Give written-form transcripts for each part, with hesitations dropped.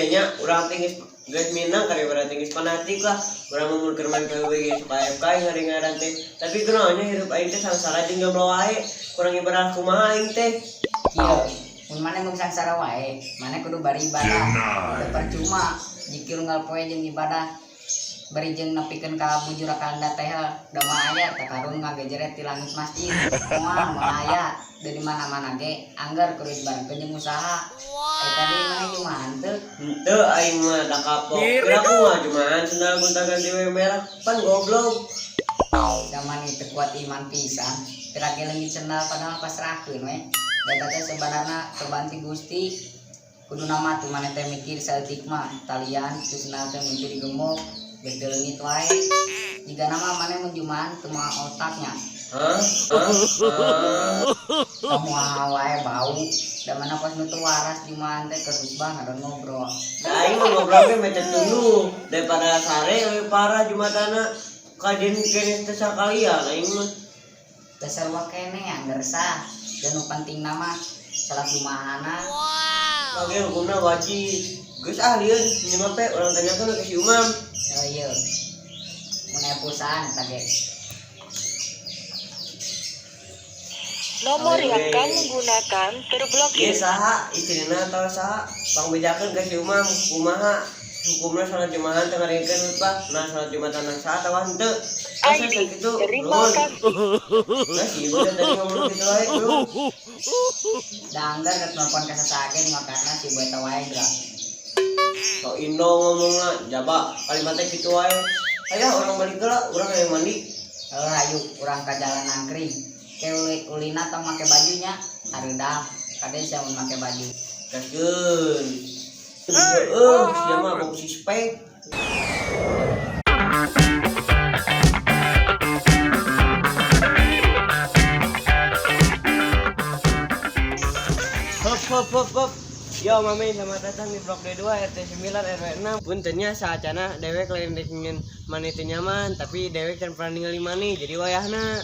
Kieu nya urang teh geus geus minang kali berarti geus fanatik lah. Urang mah mun keur main PUBG sok AFK ngaran teh. Tapi kunaon nya hirup aing teh sangsara jeung jomblo wae. Kurang ibadah kumaha aing teh. Kieu, mun maneh mung sangsara wae, maneh kudu bari ibadah. Teu percuma jikir unggal poe jeung ibadah bari jeung nepikeun ka bujur kanda teh da mah aya teh karun ngagejeret di langit masjid. Moal moal aya di mana-mana ge anggar kudu dibarengkeun jeung usaha. Ai tadi maneh jumahan teu? Henteu aing mah da kapok. Kira kumaha jumahan sendal gonta-ganti we merah pan goblok. Zaman itu kuat iman pisan. Pira ge leungit sendal padahal pasrahkeun we. Da teh sebenarna cobaan ti Gusti. Kudu nama tuh maneh teh mikir saeutik mah talian itu sendal teh mun teu digemok geus teu leungit wae. Jika nama maneh mun jumahan teu moal otaknya. Hah? Hah? Hah? Tong moal wae bau. Da mana pas nu teu waras jumahan teh keur khutbah ngadon ngobrol. Da aing mah ngobrol ge mecet dulu daripada sare leuwih parah jumatana. Kajen keneh teh sakalian aing mah. Dasar wa keneh angger sah. Dan nu penting nama salat jumahana. Oke, hukumna wajib. Geus ah lieun minjem HP urang tanyakeun ke si Umam. Oh iya. Mun aya pulsaan eta ge. Nomor yang Oke. kamu gunakan Ieu terblokir. Saha istrina atawa saha? Pangbejakeun ka si Umam kumaha hukumna salat jumahan teh ngaringkeun khutbah. Nah salat jumatan sah atawa henteu? Asa ID. sakitu. Terima Nuhun. kasih. Nah si ibu teh tadi ngomong kitu wae nuhun. Da anggar rek nelpon ka sasaha ge ngangkatna si ibu eta wae geura. Sok Indo ngomongna jaba kalimatnya kitu wae. Aya urang balik heula, urang hayang mandi. Heuh hayu urang ka jalan nangkring. Ke ulina tong make bajunya hareudang. Kade sia mun make baju. Gaskeun. Heeh, sia mah bau sispek. Hop hop hop hop. Yo mami, selamat datang di Blok D2 RT 9 RW 6. Puntennya saacana dewek lain rek ingin maneh teu nyaman, tapi dewek can pernah ningali maneh jadi wayahna.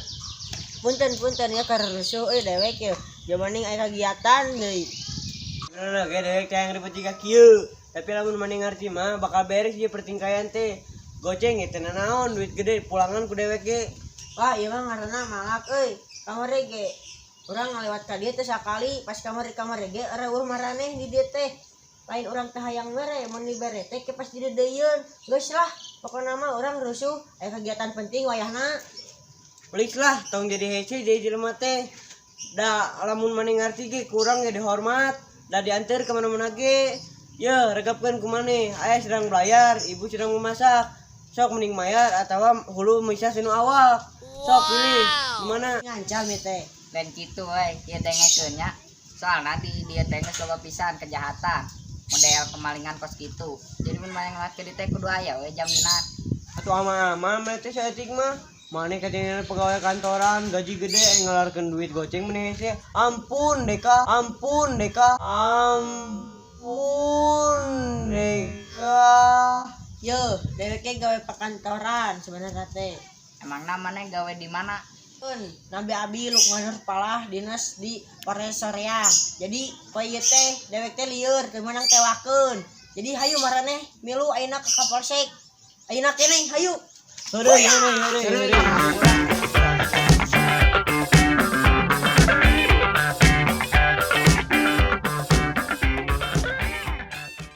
Punten punten ya karena rusuh euy dewek ya. Jamaning aya kegiatan deui. Bener ge dewek teh yang ribet jiga kieu. Tapi lamun maneh ngarti mah bakal beres ieu pertingkaian teh. Goceng teh naon duit gede pulangan ku dewek ge. Wah, ieu mah ngaranna malak euy. Kamari ge urang ngalewat ka dieu teh sakali pas kamari kamari ge eueuh maraneh di dieu teh. Lain urang teh hayang mere mun dibere teh ke pas dideudeuyun. Geus lah, pokona mah urang rusuh aya kegiatan penting wayahna. Please lah, tong jadi hese jadi jelema teh. Da lamun maneh ngarti ge kurang ge dihormat, da diantar ke mana-mana ge. Ye, regapkeun ku maneh. Aya sedang belayar, ibu sedang memasak. Sok mending mayar atawa hulu misah sinu awak. Sok pilih gimana? Ngancam ieu teh. Lain kitu we, ieu dengekeun nya. Soalna di dieu teh geus loba pisan kejahatan. Model kemalingan kos kitu. Jadi mun maneh ngelewat ke dieu teh kudu aya we jaminan. Atuh ama-ama maneh teh saeutik mah. Maneh katanya pegawai kantoran gaji gede ngelarkeun duit goceng maneh hese. Ampun deka, ampun deka, ampun deka. Yo, dewek ge gawe pakantoran sebenarnya teh. Emangna maneh gawe di mana? Pun, Nabi Abi Lukman Palah dinas di Polres Soreang. Jadi poe ieu teh dewek teh lieur teu meunang tewakeun. Jadi hayu maraneh milu ayeuna ka Kapolsek. Ayeuna keneh hayu. Heureui heureui heureui. Heureui.